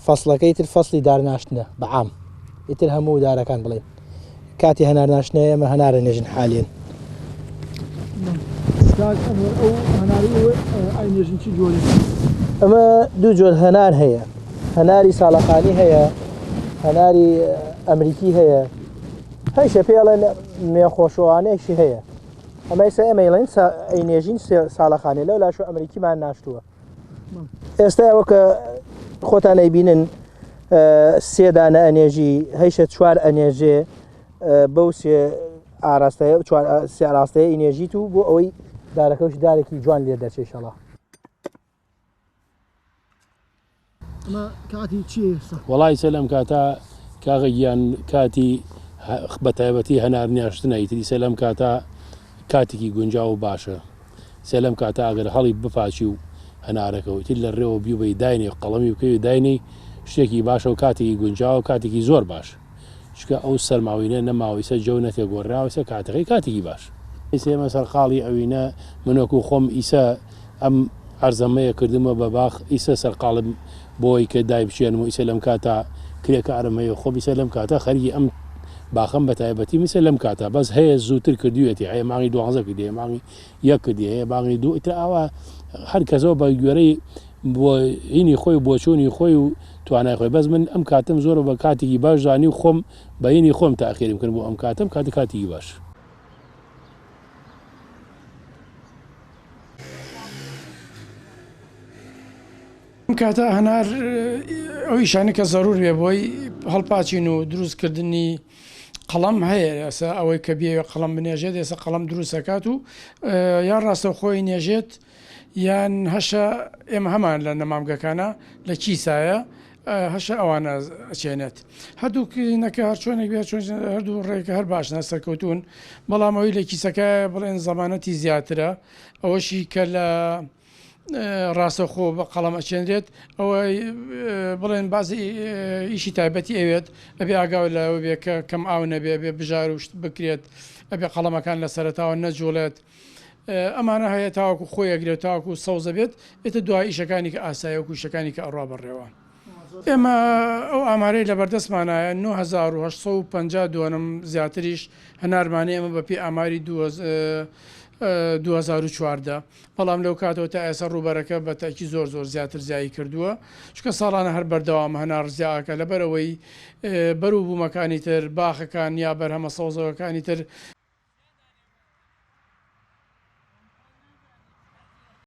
فەسڵەکەی تر فەسڵی دار ناشتنە بە عام ئیتر هەموو دارەکان بڵێن کاتی هەنار ناشتنە ئێمە هەنارە نێژن حالێن. کاک ئەنوەر ئەو هەنارەی ئێوە ئای نێژن چی جۆرێکە؟ ئەمە دوو جۆر هەنار هەیە هەناری ساڵەخانی هەیە هەناری ئەمریکی هەیە هەیشە پێڵێن مێخۆشەوانێکی هەیە ئەمە ئێستا ئێمە ئەیڵێن ئەی نێژین ساڵەخانێ لەو لاشۆ ئەمریکیمان ناشتووە ئێستا ئەوە کە خۆتان ئەیبینن سێ دانە ئەنێژی هەیشە چوار ئەنێژێ بەو سێ ئاراستەیە چوار سێ ئاراستەیە ئینێژیت و بۆ ئەوەی دارەکەش دارێکی جوان لێ دەرچێ شەڵا. ئەمە کاتی چیە ئێستا؟ وەڵا ئیسە لەم کاتە کاکە گیان کاتی بە تایبەتی هەنار نیاشتنە ئیتر ئیسە لەم کاتە کاتێکی گونجاو و باشە ئیسە لەم کاتە ئەگەر هەڵی بپاچی و هەنارەکە و ئیتر لە ڕێوە بیبەی داینێ قەڵەمی بکەی و داینێی شتێکی باشە و کاتێکی گونجاوە کاتێکی زۆر باش چونکە ئەو سەرماوینە نەماوە ئیسە جەو نەتێ گۆڕراوە ئیسە کاتەکەی کاتێکی باش. ئیسە ئێمە سەرقاڵی ئەوینە من وەکو خۆم ئیسە ئەم عەرزەمەیە کردمە بە باخ ئیسە سەرقاڵم بۆی کە دایبچێنم و ئیسە لەم کاتە کرێکارم هەیە خۆم ئیسە لەم کاتە خەریکی ئەم باخەم بە تایبەتی ئیسە لەم کاتە بەس هەیە زووتر کردویەتی هەیە مانگی دوانزە کردی هەیە مانگی یەک کردی هەیە مانگی دوو ئیتر ئاوا هەر کەسەوە بە گوێرەی بۆ هینی خۆی و بۆچوونی خۆی و توانای خۆی بەس من ئەم کاتم زۆر بە کاتێکی باش زانی و خۆم بە هینی خۆم تاخیرم کرد بۆ ئەم کاتەم کاتە کاتێکی باش. ئەم کاتە هەنار ئەو ئیشانە کە زەرور بێ بۆی هەڵپاچین و دروست کردنی قەڵەم هەیە ئێستا ئەوەی کە بیەوێ قەڵەم بنێژێت ئێستا قەڵەم دروست ئەکات و یان ڕاستەوخۆی نێژێت یان هەشە ئێمە هەمان لە نەمامگەکانە لە کیسایە هەشە ئەوانە ئەچێنێت هەردوو نەکە هەرچۆنێک بێ چۆن هەردوو ڕێکە هەر باشن هەر سەرکەوتوون بەڵام ئەوەی لە کیسەکە بڵێن زەمانەتی زیاترە ئەوەشی کە لە ڕاستەوخۆ بە قەڵەم ئەچێنرێت ئەوە بڵێن بازی ئیشی تایبەتی ئەوێت ئەبێ ئاگاو لەوە بێ کە کەم ئاو نەبێ ئەبێ بژار و شت بکرێت ئەبێ قەڵەمەکان لە سەرەتاوە نەجوڵێت ئەمانە هەیە تاوەکو خۆی ئەگرێت تاوەکو سەوزە بێت ئێتە دوای ئیشەکانی کە ئاسایە وەکو ئیشەکانی کە ئەڕوا بەڕێوە. ئێمە ئەو ئامارەی لەبەردەستمانایە 9850 دۆنم زیاتریش هەنارمان هەیە ئەمە بەپێی ئاماری 2014 بەڵام لەو کاتەوە تا ئێستا ڕووبەرەکە بە تەئکید زۆر زۆر زیاتر زیایی کردووە چونکە ساڵانە هەر بەردەوام هەنار زیاکە لەبەرئەوەی بەروبوومەکانی تر باخەکان یا بەرهەمە سەوزەوەکانی تر.